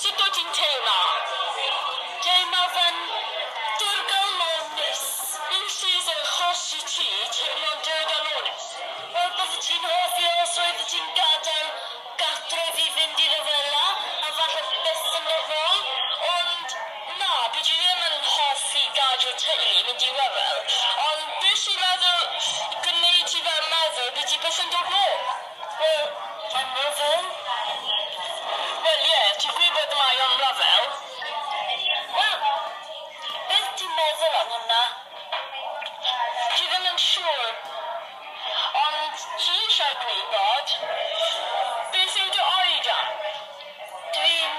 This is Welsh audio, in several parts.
Sut wyt ti'n teimlo? Teimlo fe'n dirgelonus. Beth sydd yn achosi ti teimlo'n dirgelonus? Wel, bydde ti'n hoffi os oeddet ti'n gadael gartref i fynd i ryfela, a falle byth yn dod nôl? Ond na, dwi ddim yn hoffi gadael teulu i mynd i ryfel. Ond beth sy'n meddwl gwneud ti fel meddwl bydd ti byth yn dod nôl? Wel, mae'n ryfel. Wel ie, ti'n gwybod mae o'n ryfel. Wel, beth ti'n meddwl am hwnna? Ti ddim yn siŵr. Ond ti eisiau gwybod beth yw dy oedran? Dwi'n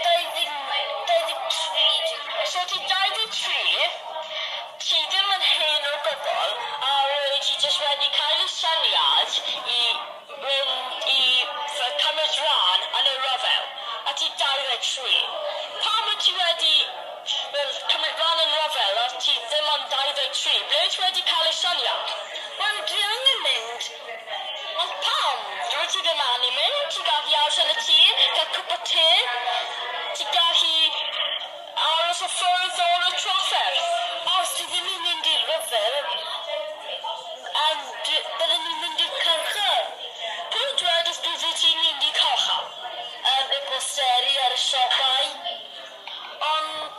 23. So ti 23, ti ddim yn hen o gwbl, a rwy ti jyst wedi cael y syniad i mynd i cymryd rhan yn y rhyfel, a ti 23. Pam wyt ti wedi wel, cymryd rhan yn rhyfel a ti ddim ond 23? Ble wyt ti wedi cael y syniad? Wel, dwi angen mynd. Ond pam? Dwi ti ddim angen mynd, ti'n gallu aros yn y tŷ, cael cwp o te, ti'n gallu aros y ffwrdd o'r y trafferth. Os dwi ddim yn mynd i'r rhyfel, bydden ni'n mynd i'r carchar. Pwy dweud bydde ti'n mynd i carchar? Y posteri ar y siopau. Ond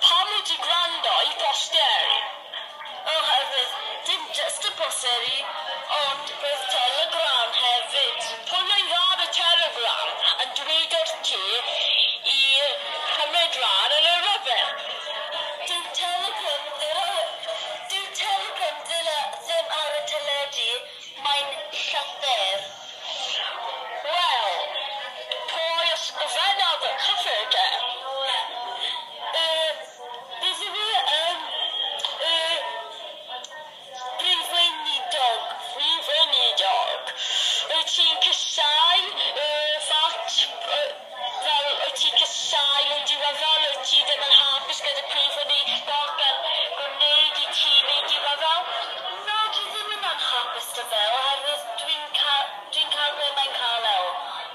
pam wyt ti'n gwrando i posteri? Oherwydd dim jyst y posteri, ond roedd telegram hefyd. Pwy oedd ar y telegram yn dweud wrth ti i cymryd rhan yn y rhyfel? Dyw telegram ddim ar y teledu, mae'n llythyr. Wel, pwy ysgrifennodd y llythyr te? Beth yw e? Prif Weinidog. Prif Weinidog. Wyt ti'n casáu y ffact, fel wyt ti'n casáu mynd i ryfel, wyt ti ddim yn hapus gyda Prif Weinidog yn gwneud i ti mynd i ryfel? Na, dwi ddim yn anhapus 'da fe, oherwydd dwi'n cael be mae'n cael e.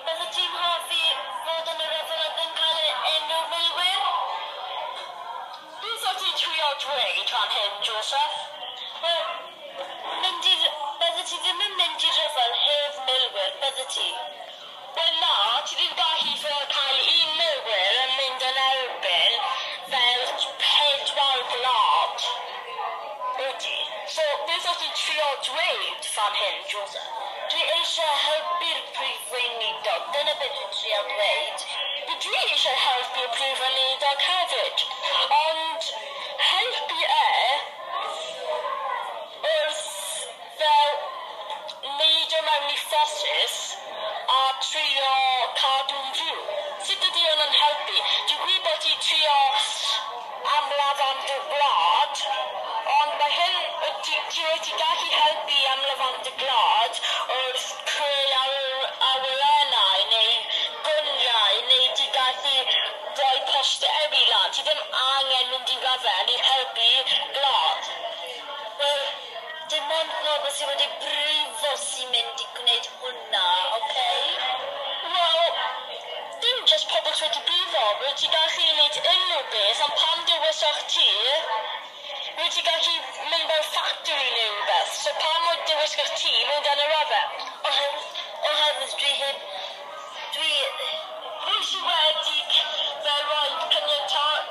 Bydde ti'n hoffi fod yn y rhyfel a ddim cael enw milwyr? Beth wyt ti'n trio dweud fan hyn, Joseph? Wel, bydde ti ddim yn mynd i rhyfel heb milwyr, bydde ti? Wel na, ti ddim gallu fel cael un milwyr yn mynd yn erbyn fel 4 gwlad. Ydy. So, beth wyt ti'n trio dweud fan hyn, Joseph? Dwi eisiau helpu'r Prif Weinidog, dyna beth dwi'n trio dweud. Dwi eisiau helpu'r Prif Weinidog hefyd, ond helpu e wrth fel neidio mewn i ffosydd a trio cadw'n fyw. Sut ydy hwn yn helpu? Dwi'n gwybod ti trio amlaf am dy gwlad, ond mae hyn, ti wedi gallu helpu amlaf am dy gwlad wrth creu awyrennau neu gwyliau, neu ti gallu rhoi posteri lan. Ti ddim angen mynd i ryfel i helpu gwlad. Wel, dim ond pobl sydd wedi brifo sy'n mynd i gwneud hwnna, oce? Wel, dim jyst pobl sydd wedi brifo, wyt ti'n gallu gwneud unrhyw beth, ond pam dewisoch ti, wyt ti'n gallu mynd mewn factory neu rhywbeth, so pam wyt dewisgoch ti mynd yn y ryfel? Oherwydd dwi heb... Pwy sydd wedi fel rhoi caniatâd,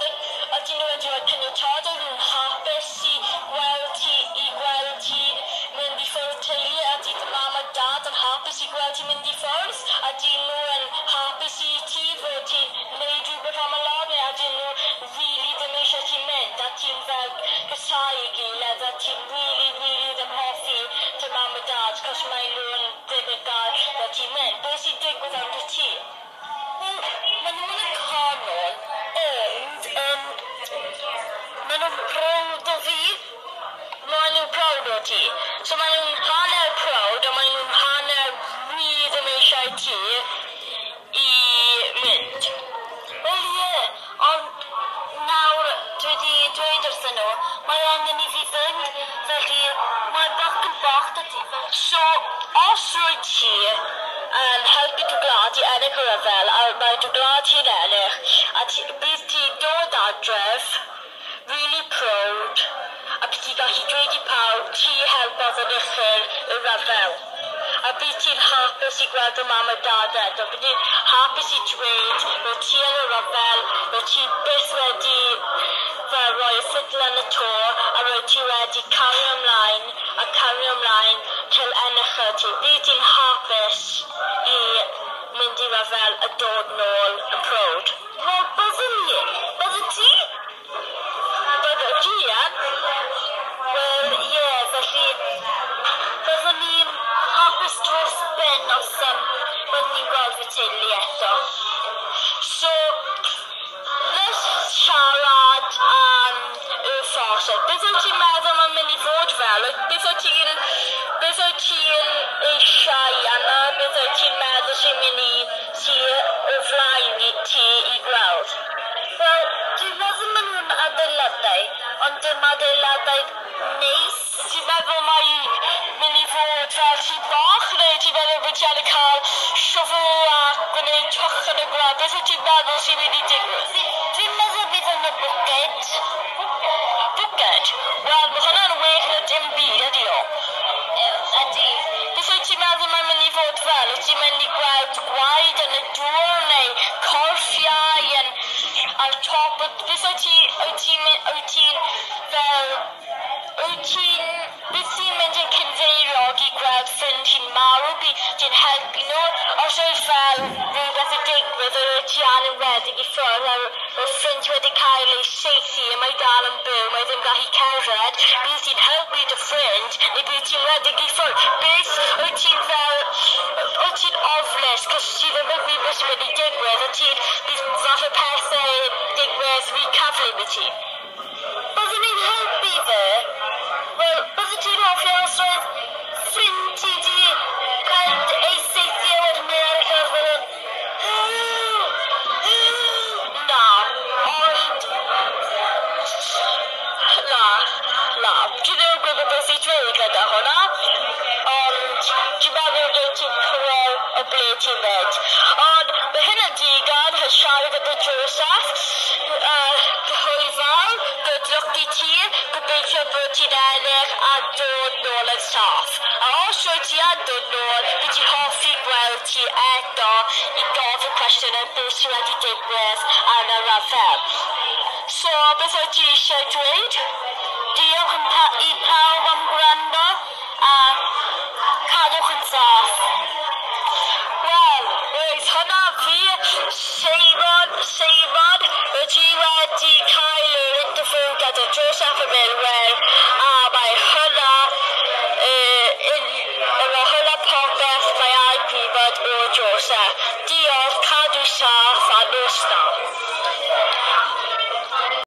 ydyn nhw wedi rhoi caniatâd, ydyn nhw'n hapus i gweld ti mynd i ffwrdd teulu, ydy dy mam a dad yn hapus i gweld ti mynd i ffwrdd, ydyn nhw yn hapus i ti fod ti'n neud rhywbeth am y lawr, neu ydyn nhw really ddim eisiau ti mynd, a ti'n fel casáu i gilydd, a ti'n really, really ddim hoffi dy mam a dad, cos mae nhw'n ddim yn gael fel ti'n mynd. Beth sy'n digwydd am dy ti? Wel, maen nhw yn y canol, ond maen nhw'n proud o fi. Maen nhw'n proud o ti. So maen nhw'n hanner proud, a maen nhw'n hanner wir ddim eisiau ti i mynd. Wel ie, ond nawr dwi wedi dweud wrthyn nhw, mae angen i fi fynd, felly mae bach yn bach 'da ti. So, os rwyt ti yn helpu dy gwlad i ennill y rhyfel, a mae dy gwlad ti'n ennill, a ti, bydd ti'n dod adref, really proud, a bydd ti'n gallu dweud i pawb ti helpodd enillydd y rhyfel. A bydd ti'n hapus i gweld y mam a dad eto. Bydd ti'n hapus i dweud bod ti yn y rhyfel, bod ti byth wedi fel rhoi y ffidl yn y to, a roedd ti wedi cario ymlaen a cario ymlaen till ennill ti. Bydd ti'n hapus i mynd i ryfel a dod nôl yn proud. Wel, byddwn i. Bydde ti? Bydde ti, ie? Wel, ie, yeah, felly byddwn i'n hapus dros ben os byddwn ni'n gweld fy teulu eto. So, let's siarad am y ffordd. Beth wyt ti'n meddwl mae'n mynd i fod fel? Beth wyt ti'n eisiau yna? Beth wyt ti'n meddwl sy'n mynd i ti o flaen i ti i gweld? Wel, dwi'n meddwl maen nhw'n adeiladau, ond dim adeiladau neis. Ti'n meddwl mae mynd i fod fel tŷ bach, neu ti'n meddwl bod ti angen cael siwfl a gwneud twll yn y gwlad? Beth wyt ti'n meddwl sy'n mynd i digwydd? Dwi'n meddwl bydd yn y bwced. Bwced? Wel, mae hwnna'n well na dim byd, ydi o? Ydy. Beth wyt ti'n meddwl mae'n mynd i fod fel? Wyt ti'n mynd i gweld gwaed yn y dŵr neu corffiau yn ar top? Beth wyt ti, wyt ti'n, wyt ti'n fel, wyt ti'n, beth ti'n mynd yn cynddeiriog i gweld ffrind ti'n marw, bydd ti'n helpu nhw? Os oedd fel rhywbeth yn digwydd, oedd ti anenwedig i ffwrdd, a roedd ffrind wedi cael ei saethu a mae dal yn byw, mae ddim gallu cerdded, bydd ti'n helpu dy ffrind, neu bydd ti'n rhedeg i ffwrdd? Beth wyt ti'n fel, wyt ti'n ofnus, cos ti ddim yn gwybod beth sy'n mynd i digwydd, wyt ti'n, bydd falle pethau digwydd rhy cyflym i ti? Byddwn i'n helpu fe. Wel, bydde ti'n hoffi os roedd ffrind ti di cael ei saethu a wedyn mynd ar y llawr fel yn "Help! Help!" Na, ond na, na. Dwi ddim yn gwybod beth i dweud gyda hwnna, ond dwi'n meddwl dwi ti'n cywir o ble ti'n mynd. Ond mae hyn yn digon, yn siarad gyda Joseph. Hwyl fawr, good luck i ti, gobeithio bod ti'n ennill a dod nôl yn saff. A os wyt ti yn dod nôl, bydd ti'n hoffi gweld ti eto i gofyn cwestiynau beth sydd wedi digwydd ar y rhyfel. So, beth wyt ti eisiau dweud? Diolch i pawb am gwrando.